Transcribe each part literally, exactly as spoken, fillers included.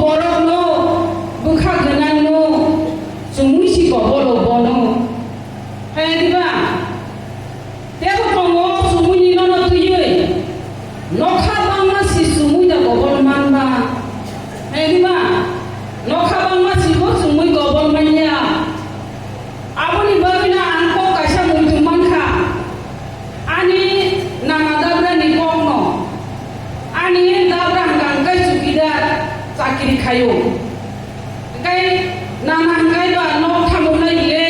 borokno bwkha gwnangno chumui si kobolo bono. Hai diba? Tebo tongo chumui ni nono twiwi. Nokha bangma si chumui da kobol manba. Hai diba? Nokha bangma si bo chumui kobol manya. Aboni bagwino ang kok kaisa muitu mankha. Ani nana dabrani kokno, ani dabra hwnkha hwnkhe chukidar chakiri khaio. Hwnkhe nana hwnkhe ba nok thamungnai le,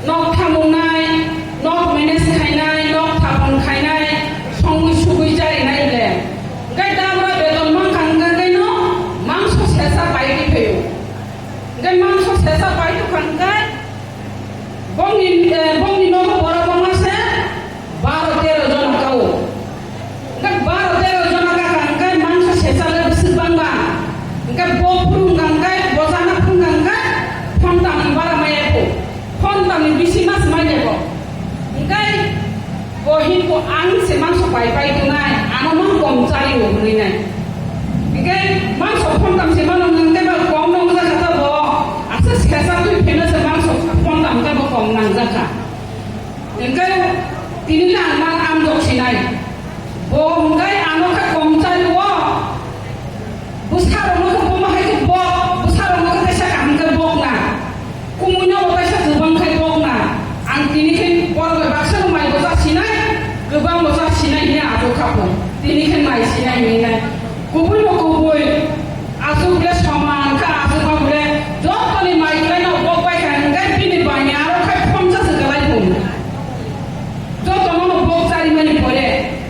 nok thamungnai, nok manage khainai, nok thapon khainai, songwi sugwi charinai le. Hwnkhe dabra beton mankha hwnkhe no mangso sesa paidi phaio. Hwnkhe mangso sesa paidi kha hwnkhe Bongni, eh, bongni nogo borok wngma se baro tero jona kao. Hwnkhe baro tero jona kaka hwnkhe mangso sesa le bwswk bangba. Hwnkhe bo phurung kha hwnkhe, bo chana phurung kha hwnkhe, phontam ni bara maya ko. Phontam ni bisi mas manya ko. Hwnkhe Bo himpo ang se mangso pai pai tongnai, ano mang kom chari o hwnwi nai. Hingke mangso phontam se mano hwnkhe ba kom no wngjakha ta bo, asa sesa twi pheno se mangso phontam ta bo kom nangjakha. Hingke tini le ang mang amjok sinai. Bo hwnkhe ano khe kom chari o. Bwsarokno khe bomo hai khe bok, bwsarokno khe teisa kaham khe bok na. Kumuino bo teisa kwbang khai bok na. Ang tini khe borok bai baksa no mai bo cha sinai, kwbang bo cha sinai hwnwi achuk kha pho. Tini khe mai sinai hwnwi nai. Kubui no kubui. Achuk le soman kha, achuk ma bole joto ni mai khlai no bok bai kha hwnkhe bini bai ni aro khai phonsa se kwlai pho. Jotono no bok charimani pore,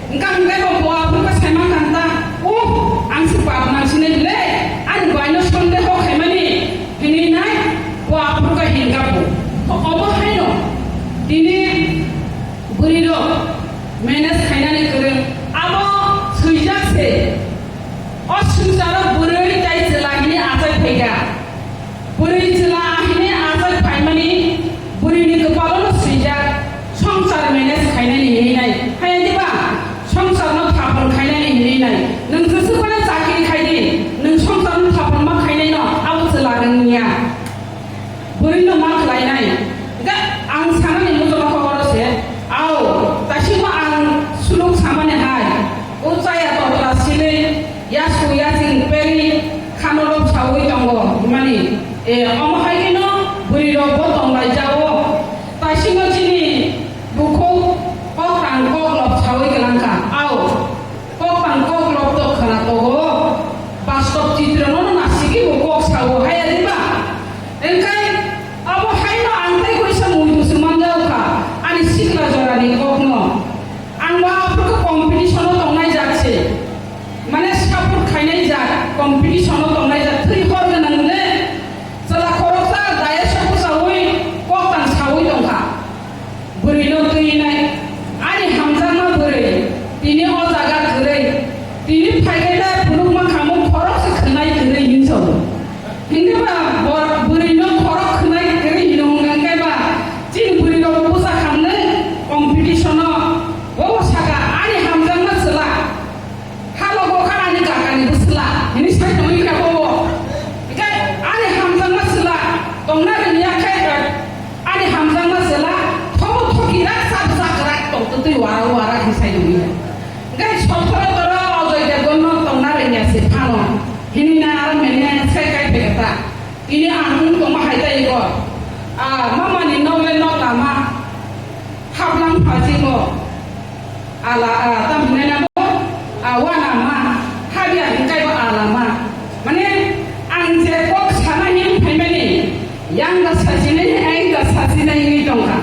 hwnkha hwnkhe bo bo aphuru khe saiman kha ta, "Uh, ang se pap nang sinai le, ani bai no sondeho khaimani," hinwi nai bo aphuru khe hinka bo. To obo hai no, tini bwrwi rok manage khainani kwrwng, abo swijak se, o swngcharo bwrwi tai chwla hini achai phaikha. Bwrwi chwla ahini achai phaimani bwrwini kwpalono swijak, songsar manage khainani hinwi nai. Haya diba? Songsarno thapon khainani hinwi nai. Nwng jeswk phano chakri khai di, nwng songsarno thapon ma khainaino abo chwla nwng ya. Bwrwino ma khlainai. Ga ang sanani muchungma khe oro se, ao, tasingma ang suluk samani hai. O chaya totra silwi, yasku yaching peri, khano lobsawi tongo, hwnmani, e, omo hai kheno bwrwi rok bo tonglaijao. Taisingo chini bukhuk kok tang kok lobsawi kwlangkha. Ao, kok tang kok lobtok khna togo. Bastob chitro no nasigwi bo kok sao, haya diba? Engkai abo haino ang tei kaisa muitu se manjao kha, ani sikla jorani kokno. Ang bo aphuru competition o tongnai jak se. Mane support khainai jak, competition o tongnai jak, thwi hor gwnang le. Chwla khoroksa dayas o bwchaui kok tang saui tongkha. Bwrwi no twi nai. Ani hamjakma bwrwi, tini o jaga kwrwi. Tini phaikhai ta phunukma khamung khoroksa khwnai kwrwi hinwi sao. Hingke ba bor-, bwrwi no khorok khwnai kwrwi hino hwnka khe ba chini bwrwi rok pusa khamnai competition o. Bo saka ani hamjakma chwla. Halogo kha ani kakani bwsla hini sai tongwi kha bo. Hingke ani hamjakma chwla tongna rwngya khe ani hamjakma chwla thobo thoki rak chap chak rak tong twi wara wara hini sai tongwi kha. Hingke sothoro toro Ajoy Devgan no tongna rwngya se phano. Hini na aro mene sai kai phe ta. Ini ang tongma hai ta iko. A mama ni nok le nok lama. Haplang phaji mo. Ala, a, tam hinai na bo, a, wana ma, habya hinkai bo ala ma. Mane, ang je kok sana hin phaimani, yang da sajinai, ang da sajinai ni tongkha.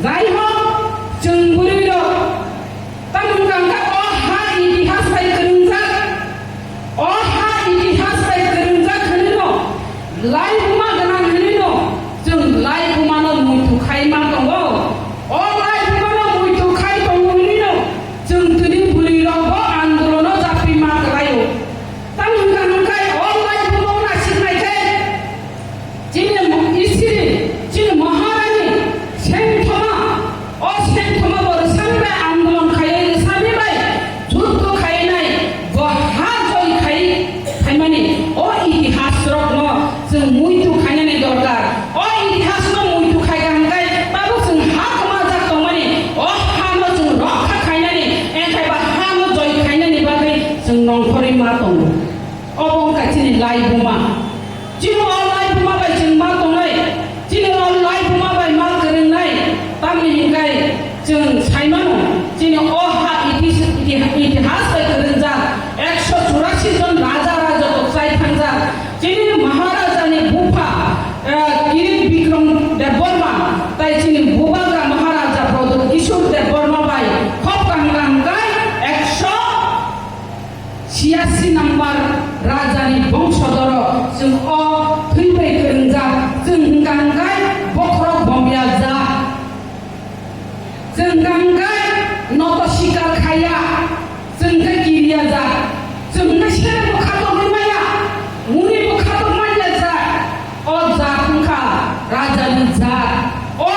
Jai ho, chwng bwrwi rok, tam wngkha o ha itihas bai kwrwngjak. O ha itihas bai kwrwngjak hwnwi no, lai buma gwnang hwnwi no, chwng lai buma no muitu khai ma tongo. O lai buma no muitu khai tongo hwnwi no, chwng tini bwrwi rok bo andolon o japri ma kwlaio. Tamo hwnka hwnkhai o lai buma no naisik nai khe, Chini mo-, isiri, chini Maharani, sengthoma, o sengthoma bo rwsani bai andolon khaiwi rwsani bai juddo khaiwi nai, bo ha joi khai phaimani, o laibuma. Chini o laibuma bai chwng ma tongnai, chini o laibuma bai ma kwrwngnai, tamni hinkhai chwng saimano, chini o ha itihas, itihas bai kwrwngjak ekso churasi jon raja raja tok chai thangjak. Chini Maharajani bupha, eh, Kirit Bikram Debbarma, tai chini bubagra Maharaja Pradyut Kishore Debbarma bai khop kaham kaham khai ekso Siyasi number rajani bongso dorok chwng o thwi bai kwrwngjak, chwng hwnkha hwnkhe bokhorok bomya jak, chwng hwnkha hwnkhe noto sikar khaiya, chwng hwnkhe kiriya jak, chwng hwnkhe sere bo khatok maya, muni bo khatok maya jak, o jak wngkha rajani jak, o